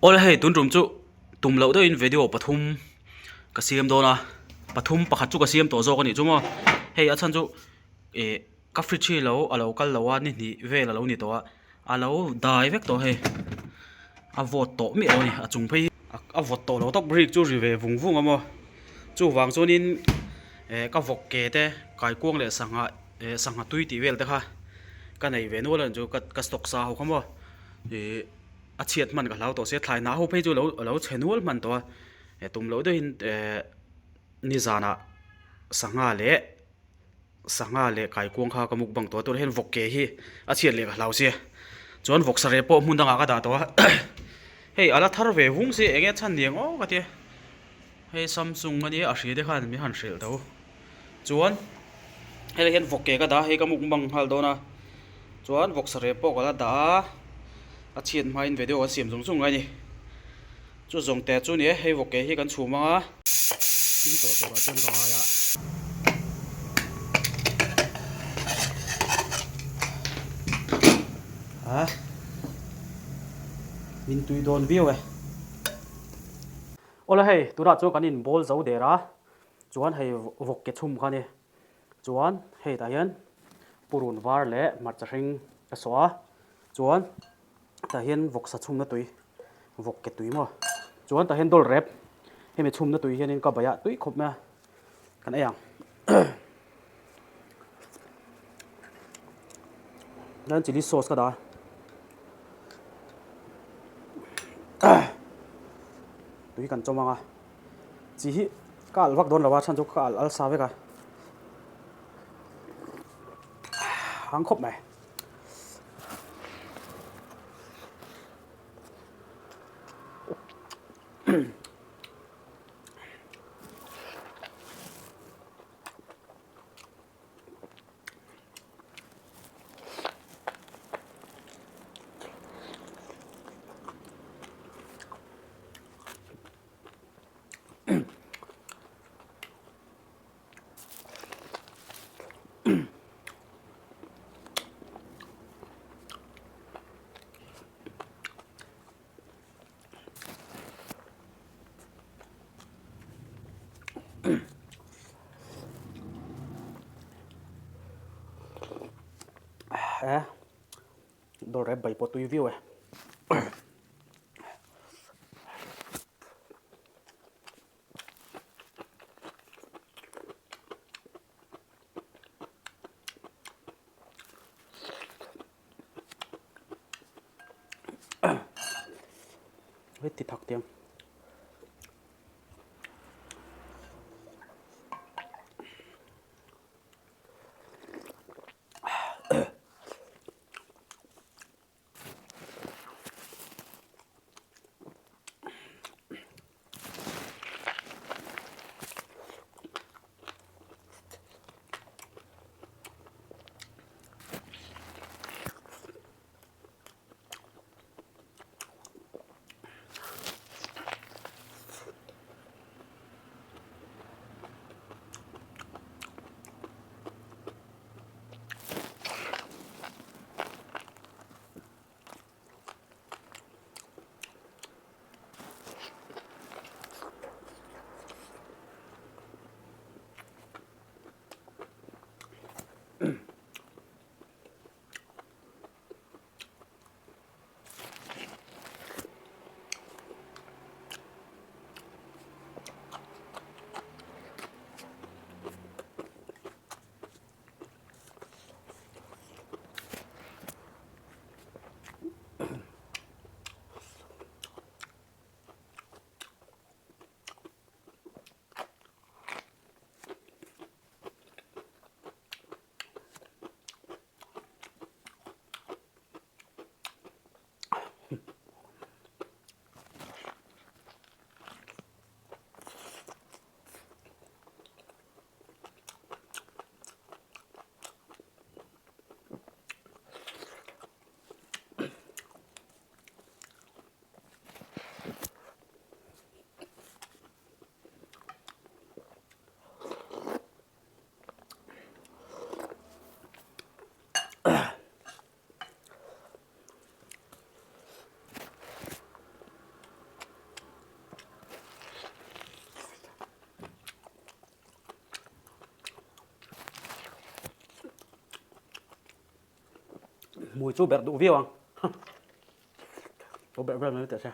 Awle hei tun tum chu tum loh deuhin video pathum ka siam dawn a pathum pakhat chu ka siam tawh zawk a nih chu maw hei a chhan chu ih ka fridge hi lo a lo kal lo a ni hnih vel a lo ni tawh a a lo dai vek tawh hei a vawt tawh miah lo a ni a chung phei hi a vawt tawh lo tawp rik chu ri ve vung vung a maw chuvang chuanin eh ka vawk ke te kaikuang leh sangha eh sangha tui tih vel te kha ka nei ve nual a ni chu ka ka stock sa ho kha maw ih. A chhiat hman ka hlau tawh sia thlai hnah ho phei chu alo alo chhe nual hman tawh a eh tum loh deuhin eh nizanah sangha leh sangha leh kaikuang kha ka mukbang tawh a tunah hian vawk ke hi a chhiat leh ka hlau sia chuan vawk sarep pawh hmun dangah ka dah tawh a hei ala thar ve vung sia eng nge chhan ni ang aw ka tia hei samsung a nia a hria te khan min han hrilh tho. Chuan helai hian vawk ke ka dah a hei ka mukbang nghal dawn a chuan vawk sarep pawh ka la dah a a chhiat hmain video kan siam zung zung ngai a ni chu zawng te chu a ni e hei vawk ke hi kan chhum ang a. Hming tawh turah chuan ka ngai a. A min tui dawn viau e. Awle hei tunah chuan kan inbawl zo der a. Chuan hei vawk ke chhum kha a ni. Chuan hei tah hian purun var leh hmarcha hring ka sawh a. Chuan tah hian vawksa chhumna tui, vawk ke tui maw. Chuan tah hian dawlrep, hemi chhumna tui hianin ka baiah tui khawp mai a, kan ei ang. Hian chilli sauce ka dah a. Tui kan chawm ang a. Chi hi ka alh vak dawn lo a chhan chu ka alh alsa vek a hang khawp mai. Eh dawr rep bai pawh tui viau e. Hei ti thak tiang. Hmui chu berh duh viau ang. Lo berh vel mai teh se.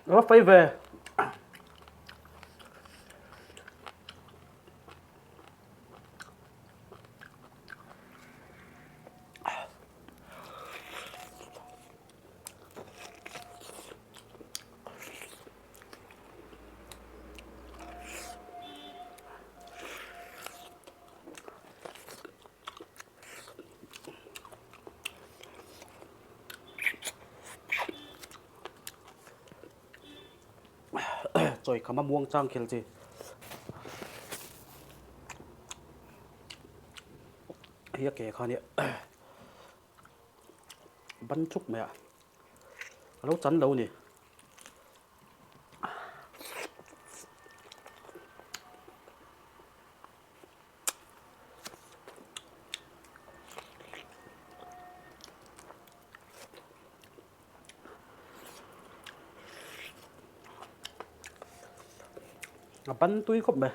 Nó phải về Chawi kham a muang chang khel chi. Hei a ke kha nia ban chuk mai a a lo chan lo ni. A ban tui khawp mai.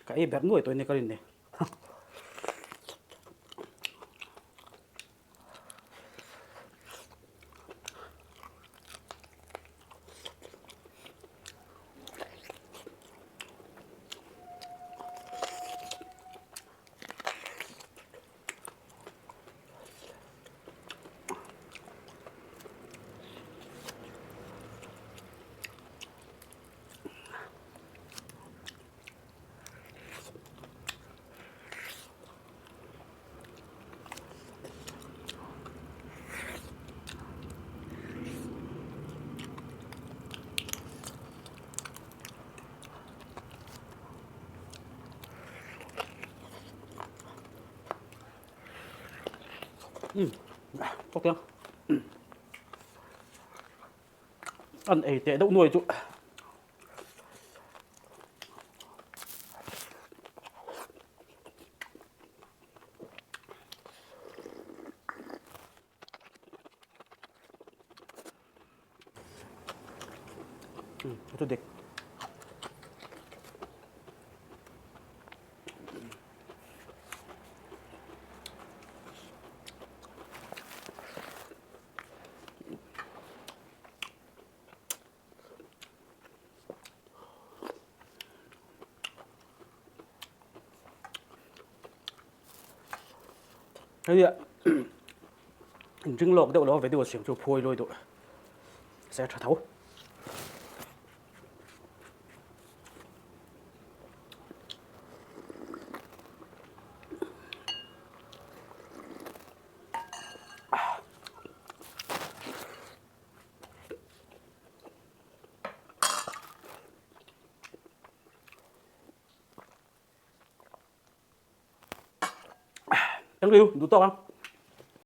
Ka ei ber nuai tawh in ka rin ni. Umm tawk teh ang an ei teh deuh nuai chu. Chu dik. Hei in ring lawk deuh lo video siam chu phuai lawi duh se tha tho. Thank you, duh tawk ang.